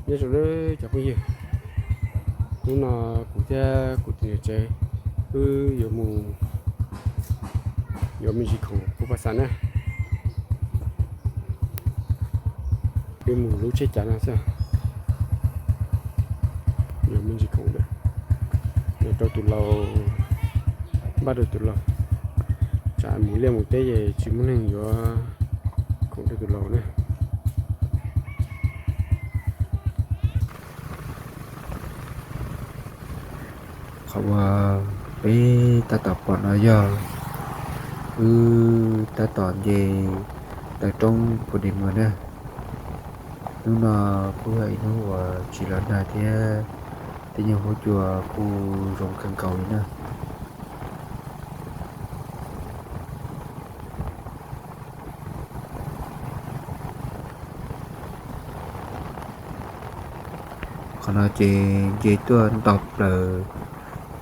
Nyob zoo nawb cov phooj ywg, hnub no kuv thiab kuv tus niam tsev wb yuav mus yuav me ntsis khoom pub paj xaj na. Wb mus lub tsheb cav no xwb, yuav me ntsis khoom rau tus laus, npaj rau tus laus. Tsam mus liaj mus teb ces tsis muaj neeg yuav khoom rau tus laus na. Qhov uas peb tab tom pom no yog wb tab tom nce taw roob Phu Di Mws na. Hnub no kuj yog ib hnub uas tsis los nag thiab tej nyuag huab cua kuj zoo kawg nkaus li na. Qhov no ces nce tuaj nto plaws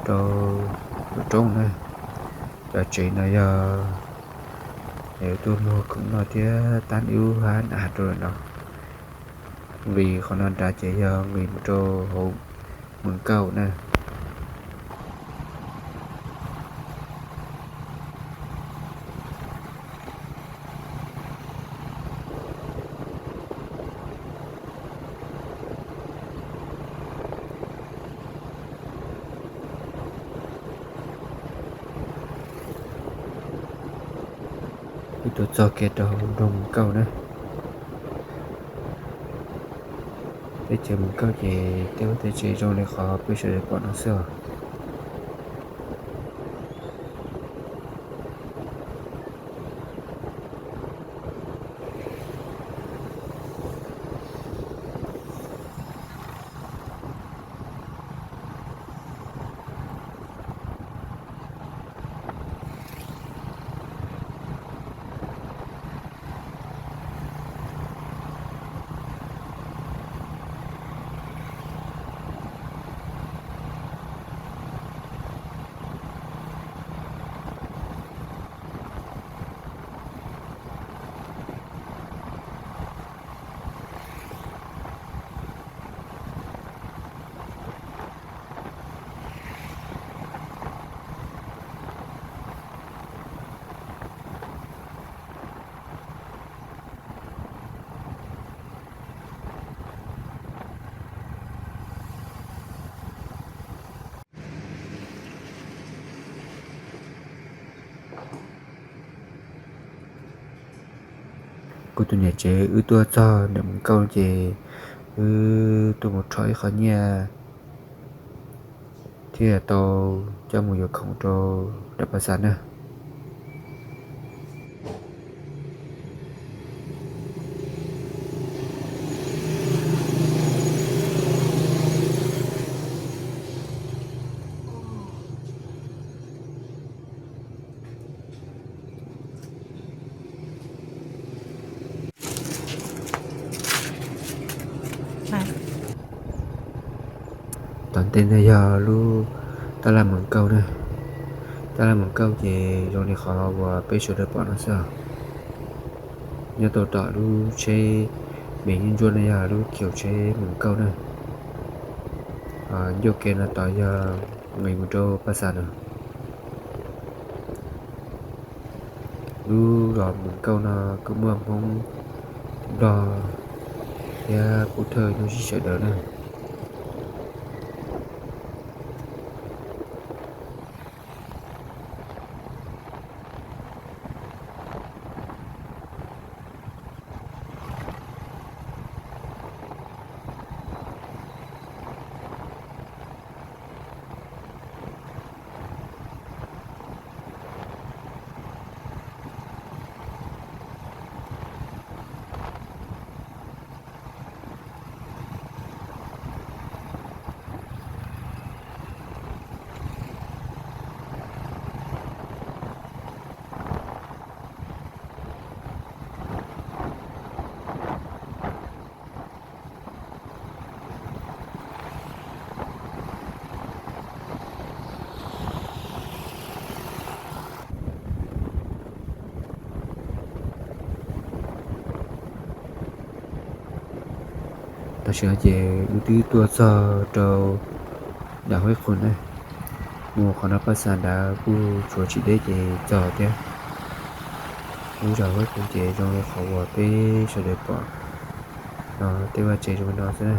rau tom roob na. Cov tsev no yog tuaj muag khoom noj thiab tab wb hab nas rau lawm no. Nqis qhov no nrad ces yog nqis mus rau hauv Mws Kauj na. Wb tuaj txog kiag rau nroog Mws Kauj na. Teb chaws Mws Kauj ces tej ua tej tsev zoo li qhov peb sawv daws pom no xwb os. Kuv tus niam tsev wb tuaj txog ntawm Mws Kauj ces wb tuaj mus rho ib qho nyiaj thiaj tau coj mus yuav khoom rau dam paj xaj na. Tom ntej no yog lub tab laj Mws Kauj na. Tab laj Mws Kauj ces zoo li qhov uas peb sawv daws pom no xwb os. Nyob tau tom lub tsheb me nyuj ntsuab no yog lub kiu tsheb Mws Kauj na. Ncauj ke no tod yog nqis mus rau paj xaj na. Lub zos Mws Kauj no kuj muaj Hmoob, Nplog thiab Pub Thawj nyob sib sawv daws na. Tam sim no ces wb twb tuaj txog rau nram Huab Qus na. Mus qhov no paj xas nrad kuj tshuav tsis deb ces txog thiab. Lub zos Huab Qus ces zoo li qhov uas peb sawv daws pom no, tej vaj tsev zoo li no xwb na.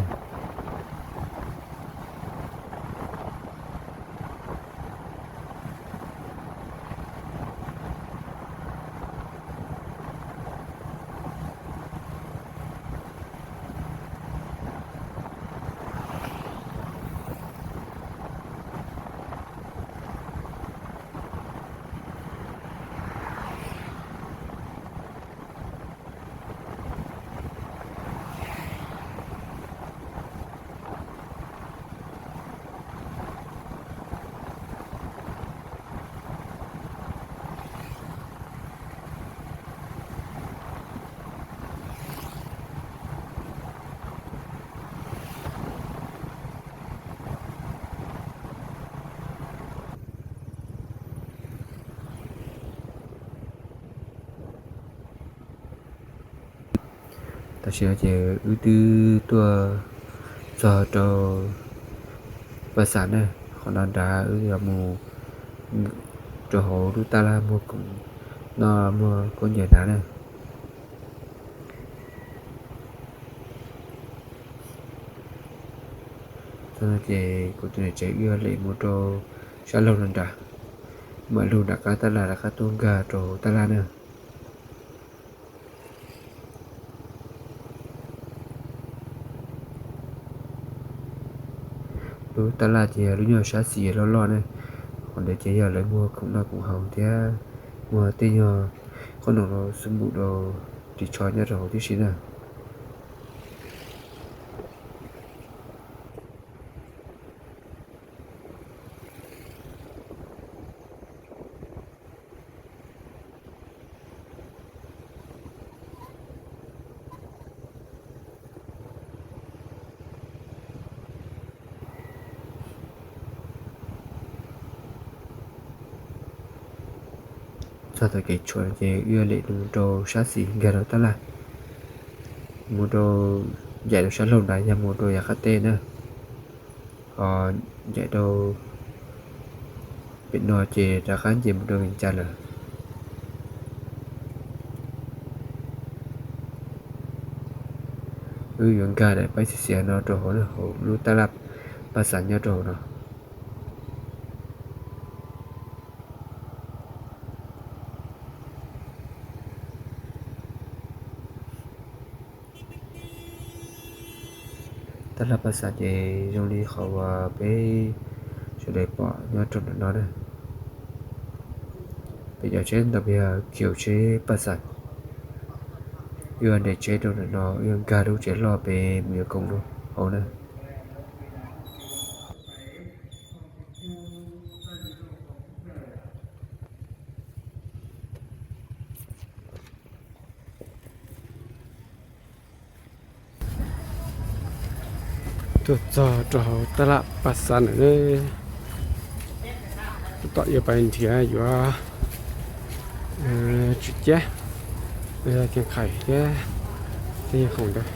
Tam sim no ces wb twb tuaj txog rau paj xas na. Qhov no nrad wb yuav mus rau hauv lub tab laj muag khoom noj muag khaub ncaws hnav na. Txog no ces kuv tus niam tsev wb yuav lem mus rau sab laug no nrad, mam lug nram qab tab laj rov qab tuaj nkag rau tab laj na. Lub tab laj ces yog lub nyuag sab xis loj loj ne. Qhov ntawd ces yog lawv muag khoom noj khoom haus thiab muag tej nyuag qhob noom los xub npum rau ris tsho nyob rau hauv tib si na. Txog tom kev tshuam ces wb yuav lem mus rau sab xis nkag rau tab laj, mus rau ncaim rau sab laug nrad yog mus rau yav qab teb na. Ho ncaim rau pem no ces rov qab nce mus rau Vees Cas lawm. Wb yuav nkag daim paib xiav xiav no rau hauv na, hauv lub tab laj paj xas nyob rau hauv no. Tab laj paj xas ces zoo li qhov uas peb sawv daws pom nyob rau ntawm no na. Peb cov tsheb ntawd yog khiv tsheb paj xas, yuav nres tsheb rau ntawm no, yuav nkag lub tsev loj pem mus yuav khoom rau hauv na. Tuaj txog rau hauv tab laj paj xas lawm ne. Tab tom yuav pais nrhiav yuav tswm ciab, thiab qhais thiab tej khoom ntawd.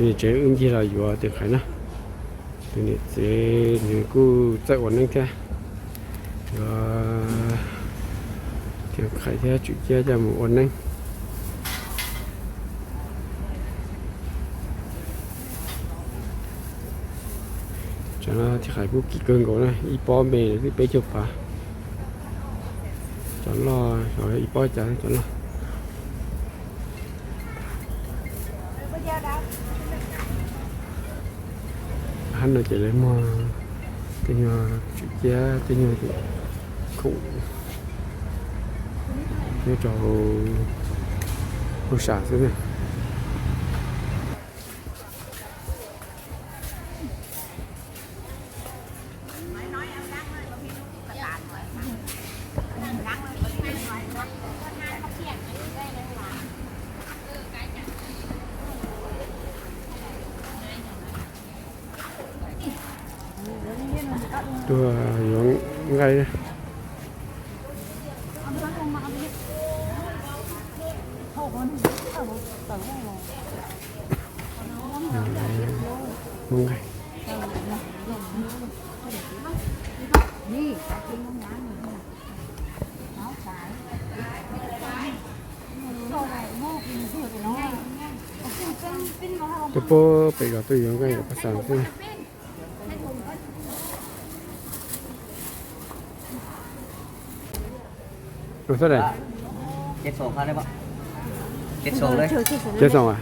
Tus niam tsev wb ncig los yuav thiab qhais na. Tus niam tsev nws kuj txawj ua neeb thiab, yuav thiab qhais thiab tswm ciab coj mus ua neeb. Cov no thiab qhais kuj kim kawg nkaus na, ib pob me twb peb caug phav. Cov loj ib pob cas cov loj. Hab no ces lawv muag tej nyuag tswm ciab tej nyuag khoom nyob rau hauv sam xwb na. Tuaj yuav nqaij. Muab nqaij. Tuaj puag pem zos tuaj yuav nqaij paj xas xwb. Ua xab daim. Ces xoom a?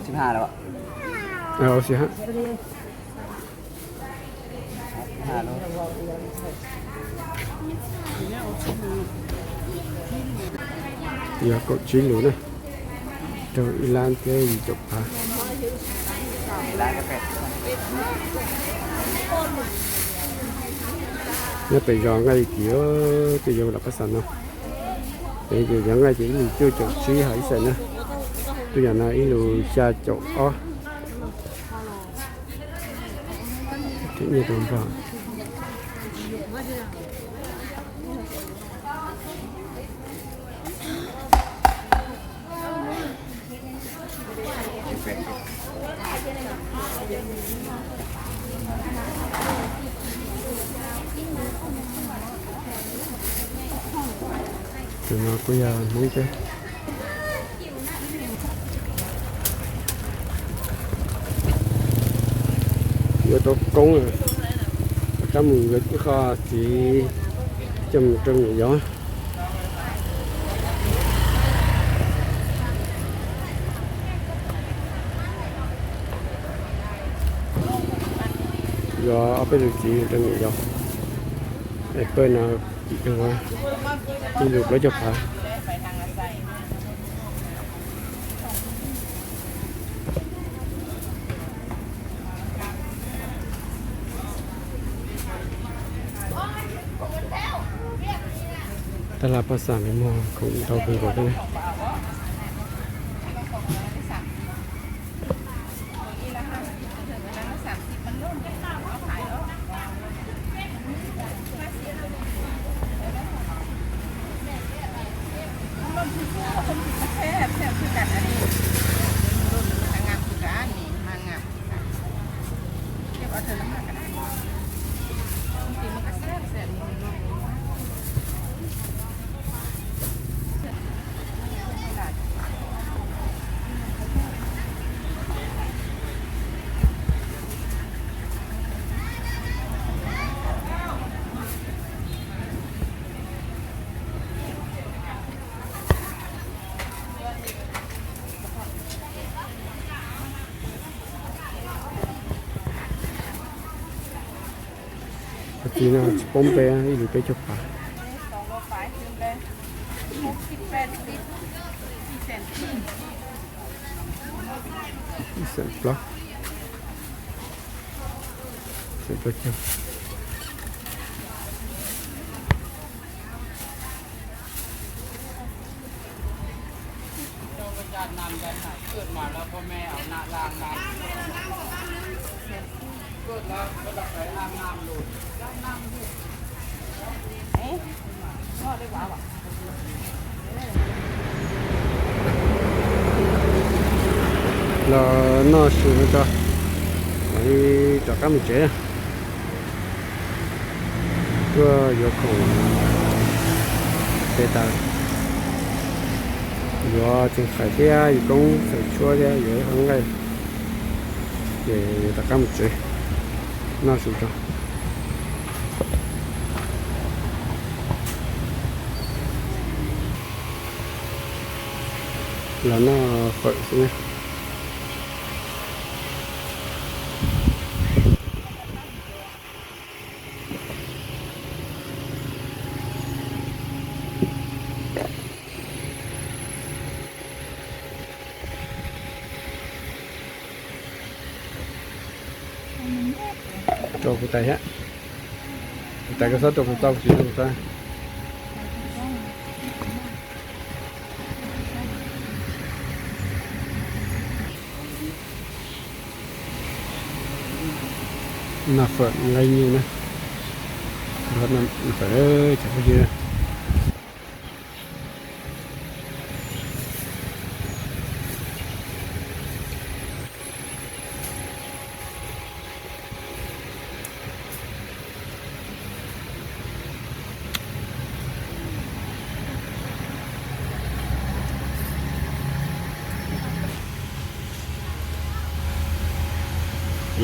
Sib ha lawm. Yog kaum tsib lus na, rau ib lab thiab yim caum phav. Nyob pem zos nqaij li kiv, tuaj yuav lam paj xas no. Pem ces yuav nqaij ces ib lus cuaj caum tsib hos ib xeem na. Tuaj yam no ib lus xya caum ob. Nyiaj tau nrog. Tus no kuj yog Hmoob thiab. Yuav tau koob, rov qab mus yuav ib qho txiv coj mus rau niam yau. Yuav ob peb lus txiv rau niam yau. Pawg no kim kawg, ib lus plaub caug phav. Tab laj paj xas nws muag khoom ntau kawg nkaus thiab. Cov txiv no tsis poob npe, ib lus peb caug phav. Ib xeem plaub, xeem plaub caug. Los noj su no tso, mam li rov qab mus tsev. Tuaj yuav khoom ces tas, yuav tseev qais thiab yus koob txhawm tshuab thiab yuav ib qho nqaij, ces yuav rov qab mus tsev, noj su tso. Los noj fawm xwb na. Rau kuv tais thiab. Kuv tais koj txhob rau kuv txoj, kuv tsis rau kuv txoj. Noj fawm nqaij nyuj na. Noj fawm cov phooj ywg.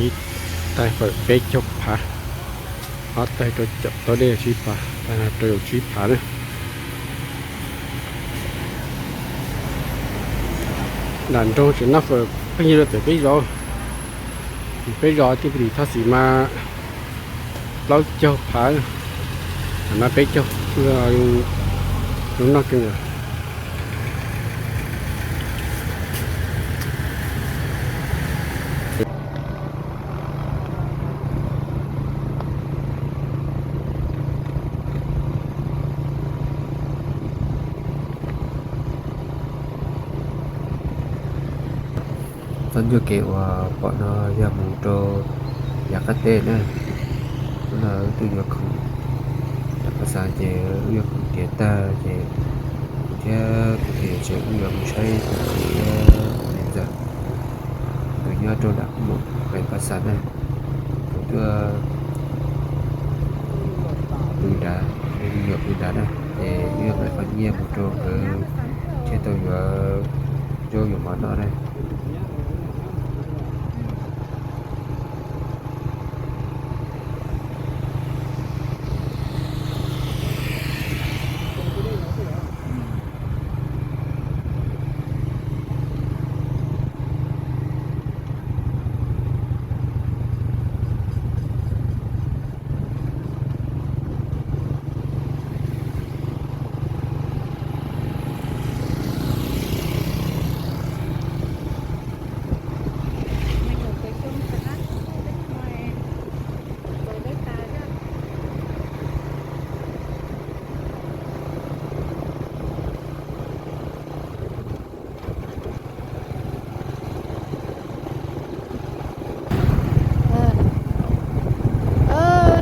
Ib tais fawm peb caug phav, ob tais rau caum tau dej tsib phav, tais no rau caum tsib phav na. Nram nroog tseem noj fawm pheej yig rau pem peb zos, peb zos Tij Pis Lis Thoj Xim mas plaub caug phav, mas peb caug, zoo noj kawg nkaus. Txoj ncauj kev uas pom no yog mus rau yav qab teb na. Hnub no wb twb yuav khoom nram Paj Xav ces wb yuav khoom tiav tag ces kuv thiab kuv tus niam tsev wb yuav mus saib tus kwv thiab niam ntxawm, tus nyob rau nram Hmoob Maum qev Paj Xav na. Tus tuaj pw nrad, me nyuam pw nrad na, ces wb yuav nqa qhov nyiaj mus rau nkawd thiaj tau yuav zaub yuav mov noj na.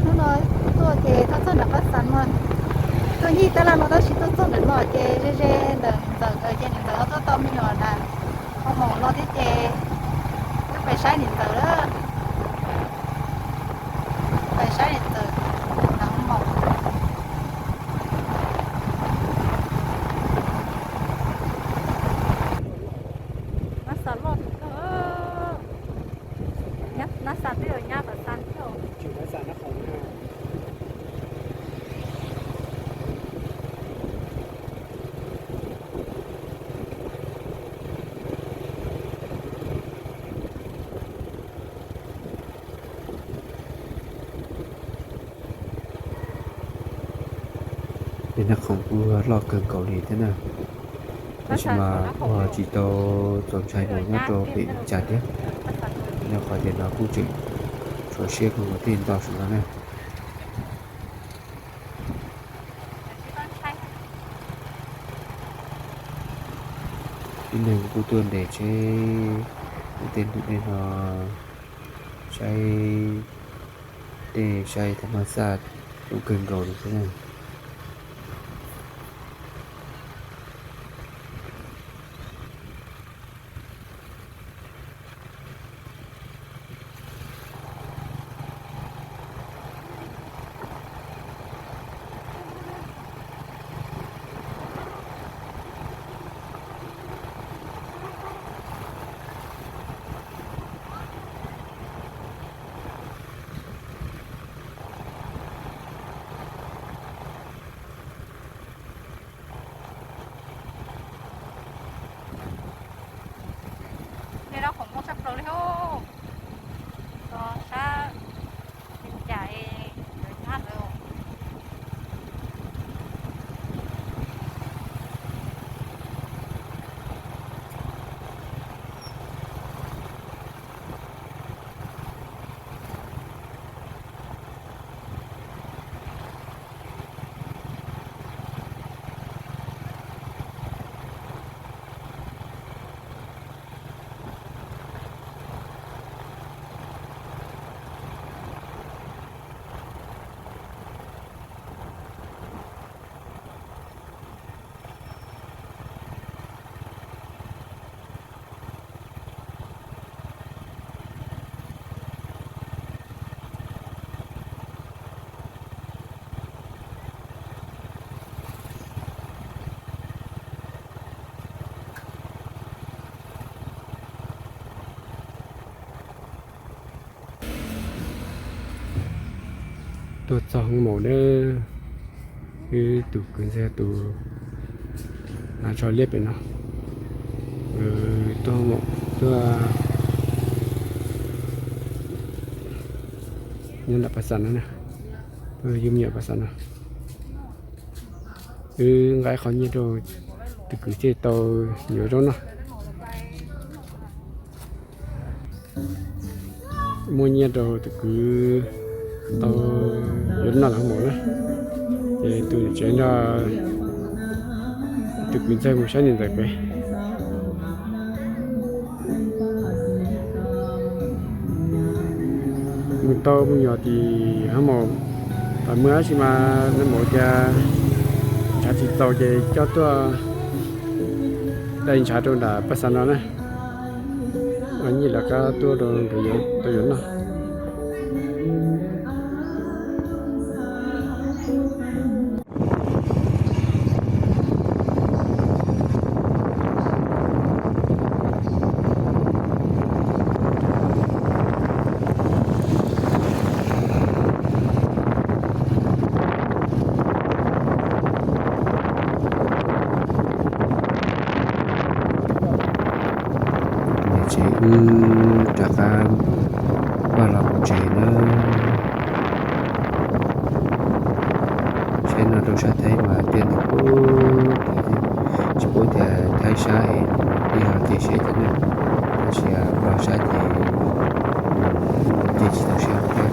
Hnub no tuaj ces tuaj txog nram Paj Xav no, tuaj ncig tab laj no tab sis tuaj txog ntawm no ces ze ze ntawm niam ntxawm nkawd ces niam ntxawm ho tuaj tau me nyuam nram Hmoob Maum no thiab ces wb pais saib niam ntxawm lawm. Pais saib niam ntxawm nram Hmoob Maum. Nab Xas loj kawg. Nab Xas twb yog nyab Paj Xav thiab. Tej nab khoom kuj loj kawg nkaus li thiab na, tab sis mas ua tsis tau txaus ntshai mus nyob rau pem li cas thiab, rau qhov tias no kuj tseem tshuav siab kawg nkaus thiaj nto saum no na. Tib neeg kuj tuaj nres tsheb ua tej ntug dej no, saib dej saib thaj mab xaj, zoo kawg nkaus li thiab na. Tuaj txog hoob maum na, wb tus kwv ntxawg tus hnav tsho liab pem no, tuaj hoob maum, tuaj nyob nram Paj Xas no na, tuaj yug me nyuam Paj Xas no. Wb nqa ib qho nyiaj rau tus kwv thiaj tau yuav zaub noj. Muaj nyiaj rau tus kwv tau yuav noj lawm hoob maum na. Ces tus niam tsev nrog tus kwv ntxawg mus saib niam ntxawm pem. Mus tau me nyuam tim hoob maum, pam muaj tab sis mas nais maum tias ntshav tsis txaus ces coj tuaj dai ntshav rau nram Paj Xas no na. Nyiaj lawv qab tuaj rau nkawd tau yuav noj. Niam tsev wb rov qab npaj los mus tsev nawb. Saib no rau sab Thaib mas tiaj ntees puag tim, tsis paub tias Thaib sab es yog tiaj siab cas na, tab sis Nplog sab ces nws kuj nce tsis tau sab thiab.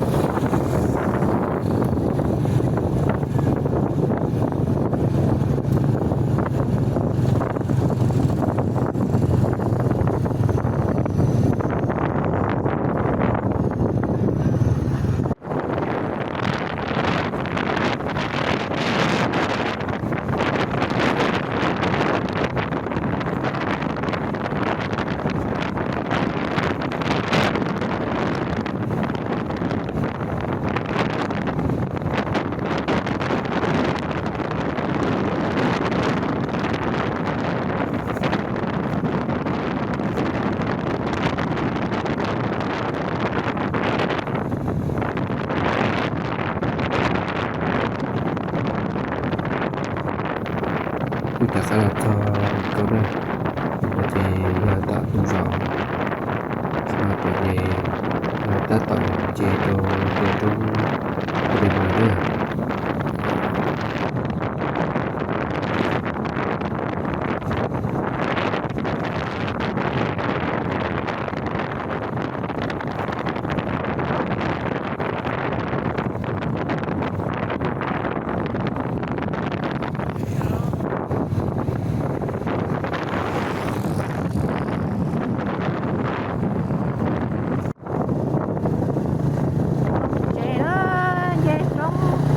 Kuj rov qab los txog rau na, no ces yog tom ntug zos, tsis mas pom ces yog tab tom nce rau ntug roob Phu Des Mas na. Tsev na, nce roob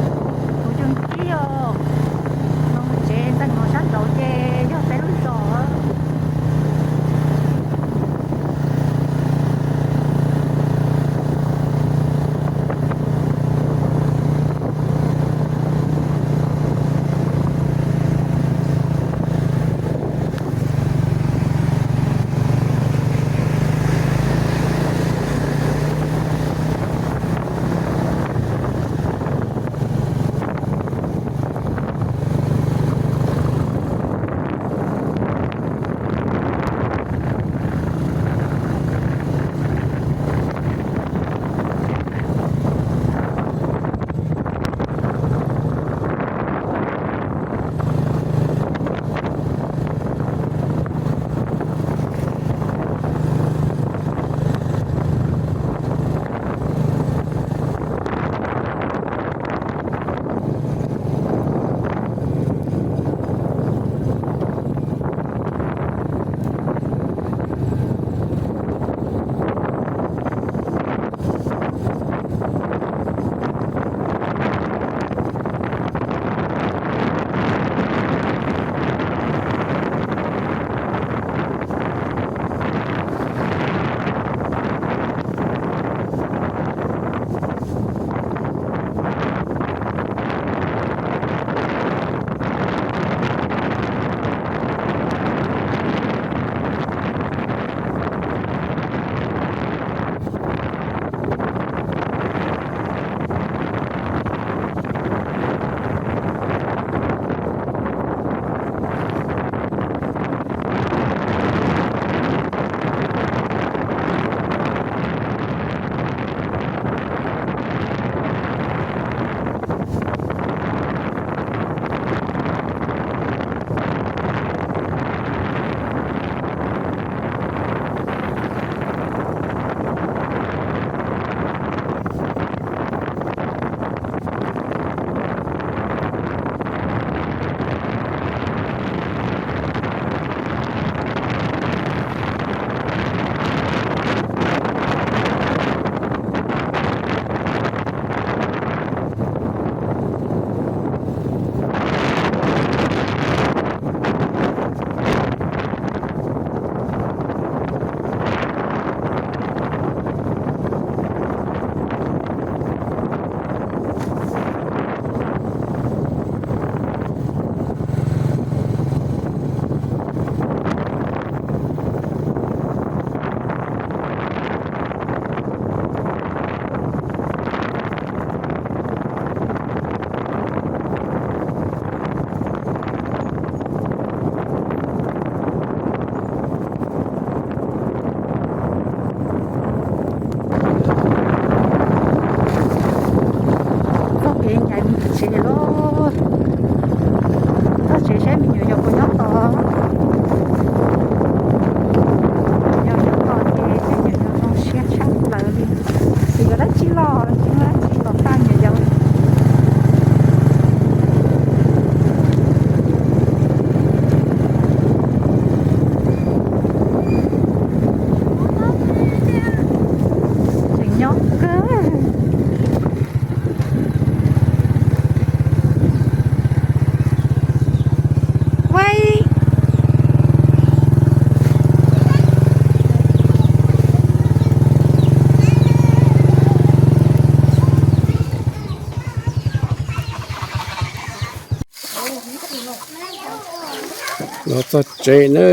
Txog tsev na.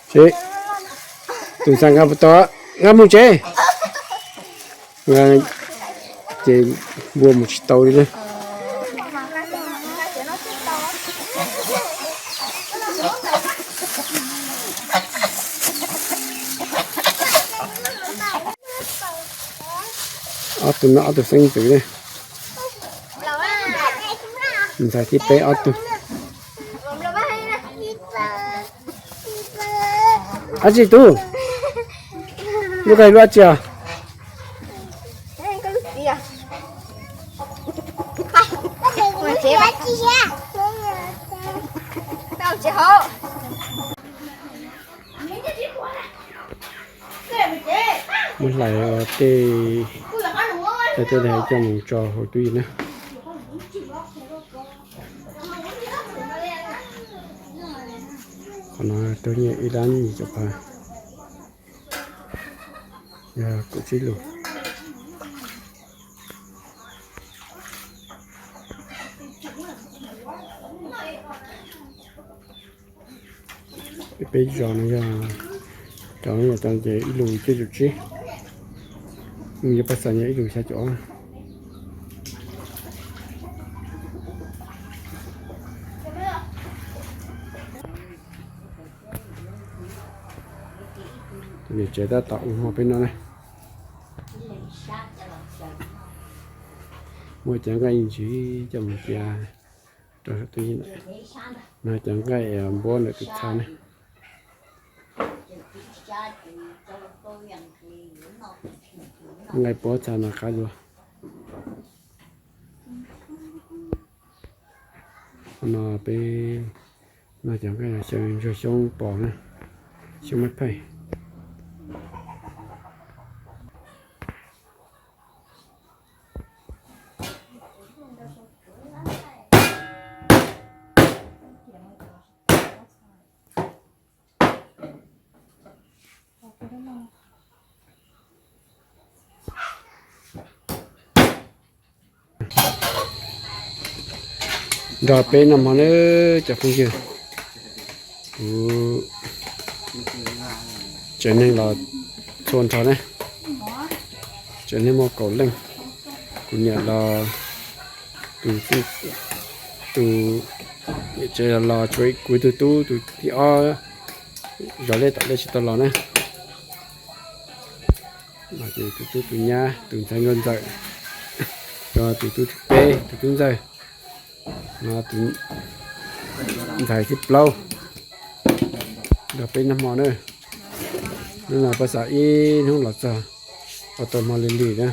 Tsev, tus ntxhais nqa puas tau, nqa mus tsev. Nqa ces npua mus tsis tau li na. Ob tug no ob tug xeeb ntxwv ne. Ntxhais thib peb ob tug. Ab tsi tub, lub koj lub ab tsi os? Muab hlais tej, tej, tej coj mus tso hauv tub yees na. Qhov no tuag nyiaj ib lab yim caum phav, yog kaum tsib lus. Peb zos no yog, cov no yog cov ces ib lus cuaj caum tsib, yog paj xas yog ib lus xya caum ob. Tus niam tsev tab tom ua hmo peb noj ne. Muaj cov nqaij ntsis coj mus cia rau saum tub yees. No cov nqaij npuab ntawm tus txha ne. Nqaij puab txha no qab dua. No peb noj cov nqaij xyaw ntsuag xyoob pos na, xyoob mab phaij. Nrog peb noj hmo nawb cov phooj ywg. Kuv tsev neeg los txhua nrho ne, tsev neeg muaj kaum leej. Kuv niam los, tus, tus niam tsev los tsuas kuv ib tug tub, tus thib ob zov liaj tom liaj tsis tau los na. Tus tub tus nyab, tus ntxhais nkauj ntxawm, tus tub thib peb, tus tub ntxawg, ntxhais thib plaub, nrog peb noj hmo na. Hnub no paj xav ib hnub los txog ua tau hmo lig lig na.